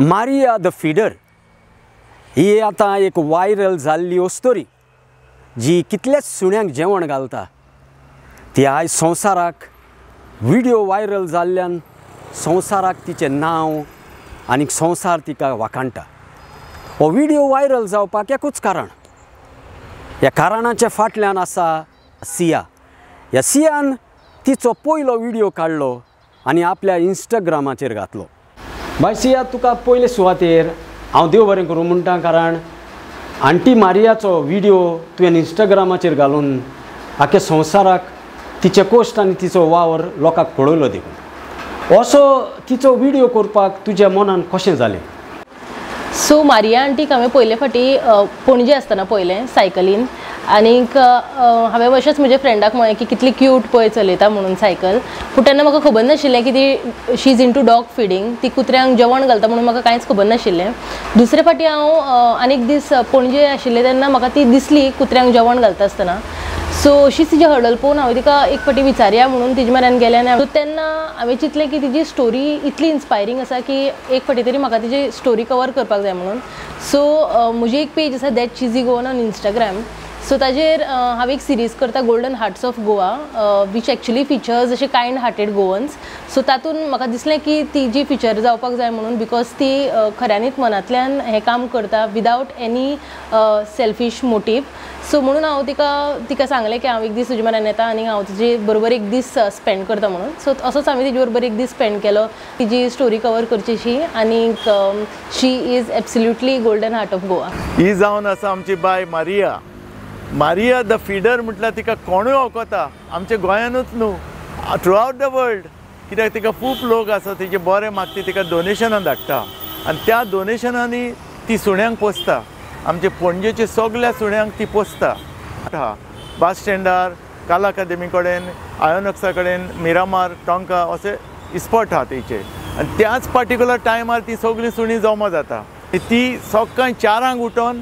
Maria the feeder ही आतां एक viral जाल्ली अस्तोरी जी कितल्याच सुण्यांक जेवण घालता. ती आयज संवसाराक व्हिडियो वायरल जाल्ल्यान संवसाराक तिचें नांव आनी संवसार तिका वाखाणटा. हो व्हिडियो वायरल जावपाक एकूच कारण, ह्या कारणाच्या फाटल्यान आसा सिया. ह्या सियान तिचो पयलो व्हिडियो काडलो आनी आपल्या इंस्टाग्रामाचेर घातलो. बाय सिया, तुका पयले सुवातेर हांव देव बरें करूं म्हणटा, कारण आंटी मारियाचो व्हिडियो तुवें इंस्टाग्रामाचेर घालून आख्या संवसाराक तिचे कश्ट आनी तिचो वावर लोकांक कळयलो. देखून असो तिचो व्हिडियो करपाक तुज्या मनान कशें जालें? सो मारिया आंटीक हांवें पयले फावटी पणजे आसतना पळयलें सायकलीन, आनीक हांवें अशेंच म्हज्या फ्रेंडाक म्हळें की कितली क्यूट पळय चलयता म्हणून सायकल. पूण तेन्ना म्हाका खबर नाशिल्लें की ती she is into dog feeding, ती कुत्र्यांक जेवण घालता म्हणून म्हाका कांयच खबर नाशिल्लें. दुसरे फावटी हांव आनीक दीस पणजे आशिल्लें तेन्ना म्हाका ती दिसली कुत्र्यांक जेवण घालता आसतना. सो अशीच तिजी हडल पळोवन हांवें तिका एक फावटी विचारया म्हणून तिजे म्हऱ्यान गेलें आनी तेन्ना हांवें चिंतलें की तिजी स्टोरी इतली इन्स्पायरींग आसा की एक फावटी तरी म्हाका तिजी स्टोरी कवर करपाक जाय म्हणून. सो म्हजी एक पेज आसा that cheesy Goan on Instagram. So ताजेर हांव एक सिरीज करता golden hearts of Goa, which actually features अशे कायंड हार्टेड गोवन्स. सो तातूंत म्हाका दिसलें की ती जी फिचर जावपाक जाय म्हणून, because ती खऱ्यांनीच मनांतल्यान हें काम करता without any selfish motive. So म्हणून हांव तिका सांगलें की हांव एक दीस तुजे म्हऱ्यान येता आनी हांव तुजे बरोबर एक दीस स्पेंड करता म्हणून. सो असोच हांवें तिजे बरोबर एक दीस स्पेंड केलो, तिजी स्टोरी कवर करची आनीक she is absolutely golden heart of Goa. ही जावन आसा आमची बाय मारिया. मारिया the feeder म्हटल्यार तिका कोणूय वळखता, आमच्या गोंयानूच न्हू, थ्रू आवट the world. कित्याक तिका खूब लोक आसा तिचे बरें मागती, तिका डोनेशनां धाडटा आनी त्या डोनेशनांनी ती सुण्यांक पोसता. आमचे पणजेचे सगळ्या सुण्यांक ती पोसता. बस स्टँडार, कला अकादमी कडेन, आयोनक्सा कडेन, मिरामार, टोंका अशे स्पॉट आहा तिचे. आनी त्याच पार्टिकुलर टायमार ती सगळीं सुणीं जमा जाता. ती सकाळी 4 उठोन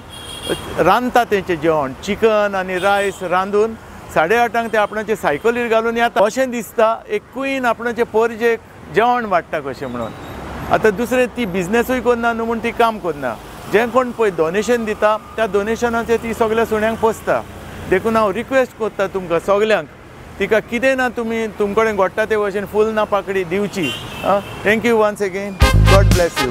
रांदता तेंचें जेवण, चिकन आनी रायस रांदून 8:30 ते आपणाचे सायकलीर घालून येता. अशें दिसता एक क्वीन आपणाचे पोरजेक जेवण वाडटा कशें म्हणून. आतां दुसरें ती बिजनेसूय करना न्हू म्हूण ती काम करना. जें कोण पळय डोनेशन दिता त्या डोनेशनाचें ती सगळ्या सुण्यांक पोसता. देखून हांव रिक्वेस्ट करता तुमकां सगल्यांक, तिका कितें ना तुमी तुमचे कडेन घडटा ते भशेन फूल ना पाकडी दिवची. Thank you once again, God bless you.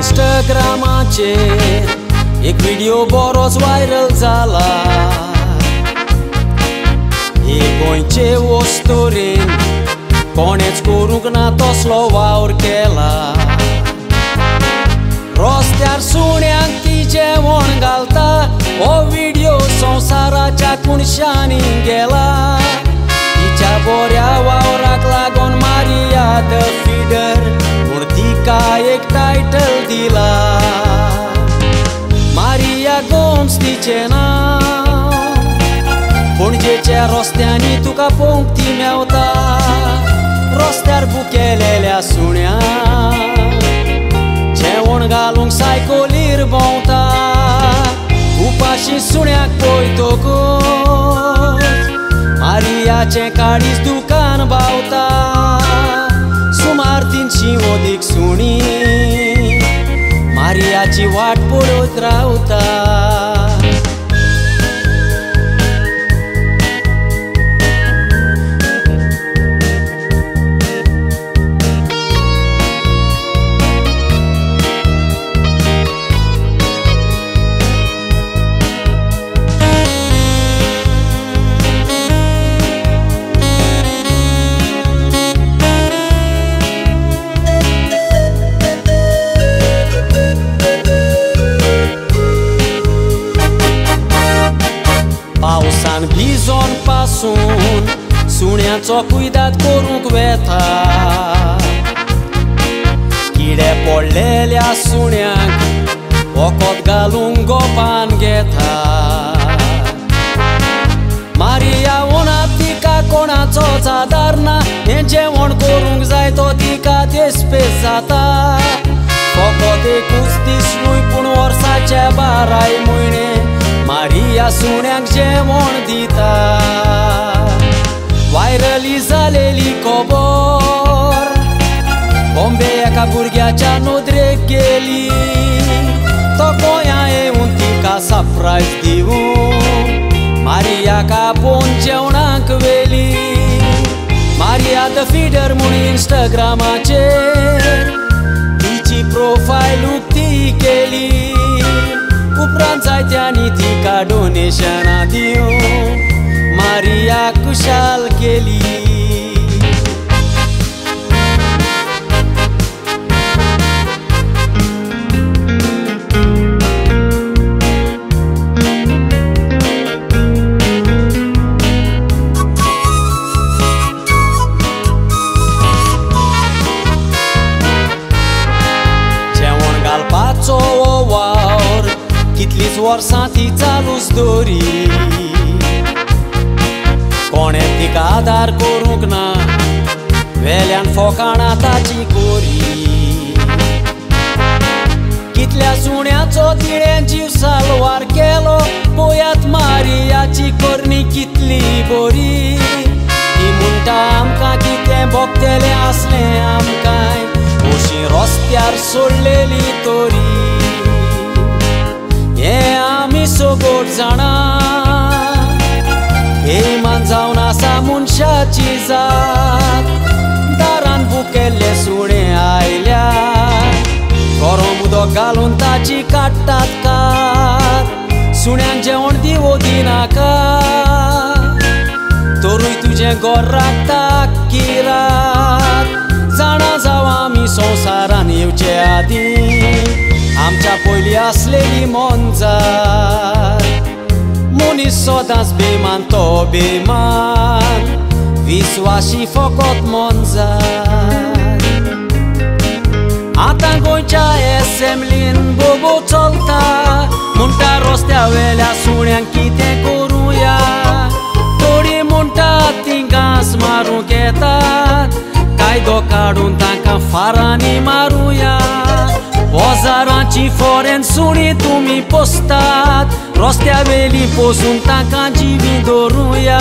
इंस्टाग्रामाचेर एक व्हिडियो बरोच व्हायरल जाला. हे गोंयचे वस्तोरेन कोणेच करूंक ना तसलो वावर केला. रस्त्यार सुण्यांक ती जेवण घालता, हो व्हिडियो संवसाराच्या कुणशांनी गेला. तिच्या बऱ्या वावराक लागून मारिया the feeder म्हूण तिका एक टायटल दिला. मारिया गोम्स तिचें नांव, पणजेच्या रस्त्यांनी तुका पळोवंक ती मेवता. रस्त्यार बुकेलेल्या सुण्यांक जेवण घालूंक सायकलीर भोंवता. उपाशी सुण्याक पळयतकूच मारियाचें काळीज दुकान बावता. सुमार 300 अदीक सुणी मारियाची वाट पळयत रावता. पावसान भिजोन पासून सुण्याचो कुयदाद करूंक वेता. किडे पडलेल्या सुण्यांक वखद घालूंक गोपान घेता. मारिया वना तिका कोणाचोच आदार ना, हें जेवण करूंक जाय तो तिका देसपेस जाता. फकत एकूच दीस न्हय पूण वर्साचे 12 म्हयने मारिया सुण्यांक जेवण दिता. वायरली जालेली खबर बॉम्बे एका भुरग्याच्या नदरेक गेली. तो गोंया येवन तिका सरप्रायज दिवन मारियाक आपोवन जेवणाक व्हेली. मारिया the feeder म्हूण इंस्टाग्रामाचेर तिची प्रोफायल उक्ती केली. उपरांत जायत्यांनी तिका डोनेशनां दिवन मारिया खुशाल केली. जेवण घालपाचो वावर कितलींच वर्सां ती चालूच दवरी. कोणें तिका आदार करूंक ना, वेल्यान फोकाणां ताची कोरी. कितल्या सुण्याचो तिणें जीव साल्वार केलो, पळयात मारियाची करणी कितली बरी. ती म्हणटा आमकां कितें भोगतलें आसलें आमकांय अशी रस्त्यार सोडलेली तरी. हें आमी सगट जाणा, बेमान जावन आसा मनशाची जात. दारान भुकेल्ले सुणे आयल्या, गरम उदक घालून ताची काडटात कात. सुण्यांक जेवण दिवो दिनाका, तरूय तुजें घर राखता किरात. जाणा जाव आमी संवसारान येवचे आदीं आमच्या पयलीं आसलेली मोनजात. मनीस सदांच बेमान तो बेमान, विस्वाशी फकत मोनजात. आतां गोंयच्या एसेंब्लीन बोबो चलता, म्हणटा रस्त्या वेल्या सुण्यांक कितें करुया. थोडीं म्हणटा तीं घांस मारूंक येतात, कायदो काडून तांकां फारांनी मारुया. हजारांची फॉरेन सुणी तुमी पोसतात, रस्त्या वेली पोसून तांकां जिवी दवरुया.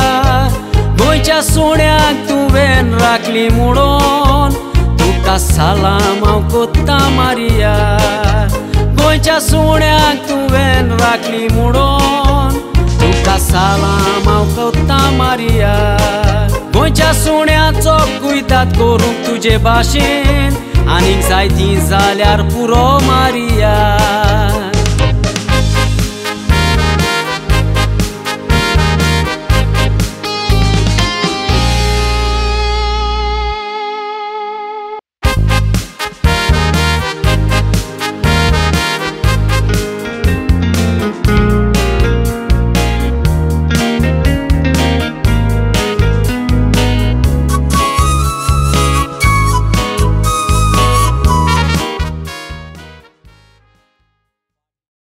गोंयच्या सुण्यांक तुवें राखली म्हणून तुका सलाम हांव कोत्ता मारिया. गोंयच्या सुण्यांक तुवें राखली म्हणून तुका सलाम हांव कोत्ता मारिया. गोंयच्या सुण्याचो कुयदाद करूंक तुजे भाशेन आनीक जायतीं जाल्यार पुरो मारिया.